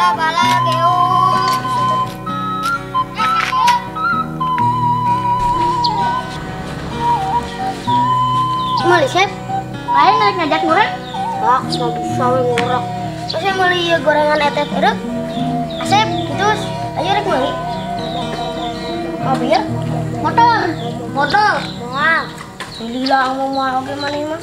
bala-bala gehu. Meuli Sep? Lain rek ngajak ngorek? Wah, nggak bisa we ngorek. Terus saya meuli ieu gorengan etet eureuk. Asep, terus ayo rek meuli. Mobil, motor, motor, moal. Lila mau moal oge maneh mah.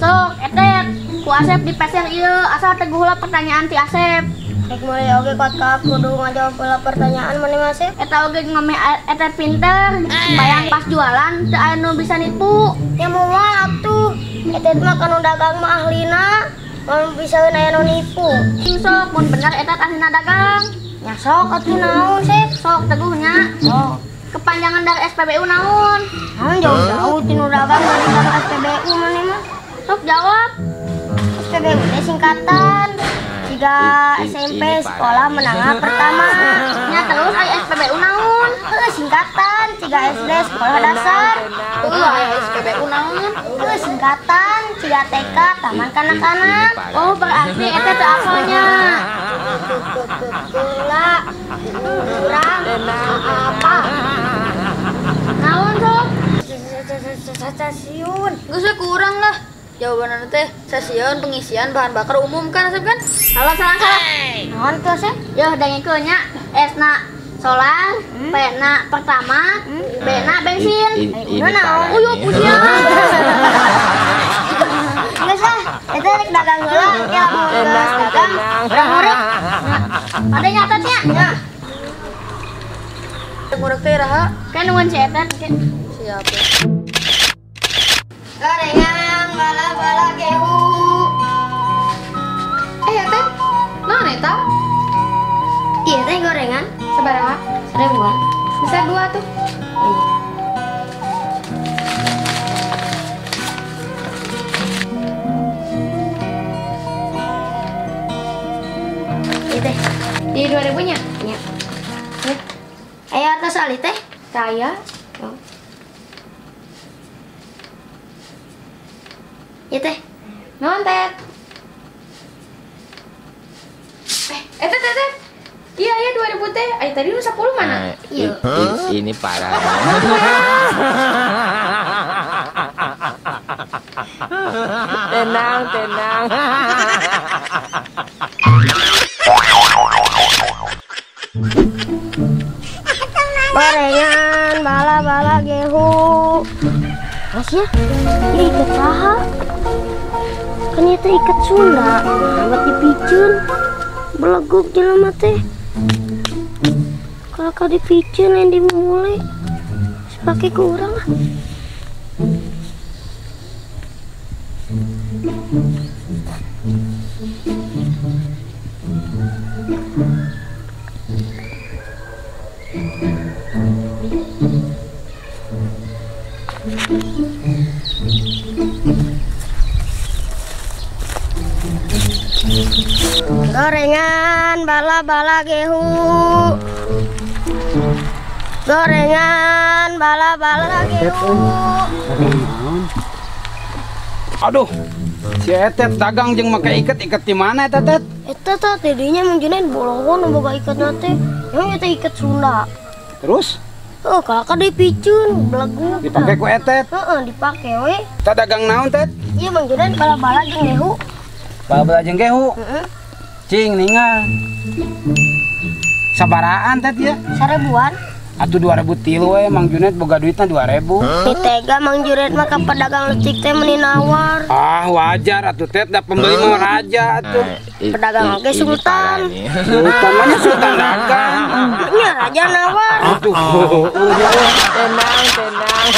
Sok, etet, ku Asep dipeser ieu asal teguh heula pertanyaan ti Asep. Rek meuli oge kuat ka kudu ngajawab heula pertanyaan maneh mah Asep. Eta oge ngomeh etet pinter, bayang pas jualan teu aya nu bisa nipu. Ya moal atuh. Etet mah kanu dagang mah ahlina, moal bisaeun aya nu nipu. Cing sok, mun bener etet ahlina dagang. Ya sok atuh naon Sep? Sok teguhnya. Sok. Kepanjangan dari SPBU naon? Naon jauh-jauh tinu dagang maneh ka SPBU maneh mah. Sok jawab. SPBU teh singkatan 3 SMP sekolah menengah pertama. Nya terus aya SPBU naon? Heuh singkatan 3 SD sekolah dasar. Heuh aya SPBU naon? Heuh singkatan 3 TK taman kanak-kanak. Oh berarti eta teu apalnya. Gula kurang apa? Naon sok? Stasiun. Geus we kurang lah. Jawabanna teh stasiun pengisian bahan bakar umum kan Asep kan? Salah salah salah. Naon tuh Asep? Yo dengkeun nya S na solar, P na pertama, B na bensin. Ini parah Uyup nih. ujian. Geus ah, eta rek dagang heula, engke lamun geus dagang urang ngurek. Ada nyatetnya? Nya. Ngurek teh iraha? Kan nuhun si Etet. Siap. Gorengan bala-bala gehu. Eh Etet, naon eta? Ieu teh gorengan Sabaraha? 1000-an. Bisa dua tuh. Oh iya. Ieu teh. Di 2000 nya? Nya. Aya atas ali teh? Saya. Oh. Ieu teh. Naon Tet? Eh, Etet, Etet. Iya, iya 2000 teh. Ay, tadi nu 10 mana? Nah, ini parah. Tenang, tenang. Gorengan bala-bala gehu. Mas ya, ini ikat saha? Kan ieu teh ikat Sunda, buat dipiceun. Beleguk jelema teh. Kalau kau dipiceun lain dimulai. Sepake ku urang ah. Gorengan bala-bala gehu. Gorengan bala-bala gehu. Aduh, si Etet dagang jeung make iket, iket di mana eta Tet? Eta tah tadinya Mang Junaid bolongan nu boga iketna teh. Emang eta iket Sunda. Terus? Heuh, kalahka dipiceun, beleguk. Dipake ku Etet? Heeh, dipake we. Eta dagang naon Tet? Ieu Mang Junaid bala-bala jeung gehu. Bala-bala jeung gehu? Heeh. Cing ningal. Sabaraan Tet ya? 1000-an. Atuh 2003 we Mang Junaid boga duitna 2000. Ditega Mang Junaid mah ka pedagang leutik teh meuni nawar. Ah wajar atuh Tet, da pembeli mah raja atuh. Pedagang oge sultan. Sultan mana sultan dagang? Nya raja nawar. Atuh. Tenang, tenang.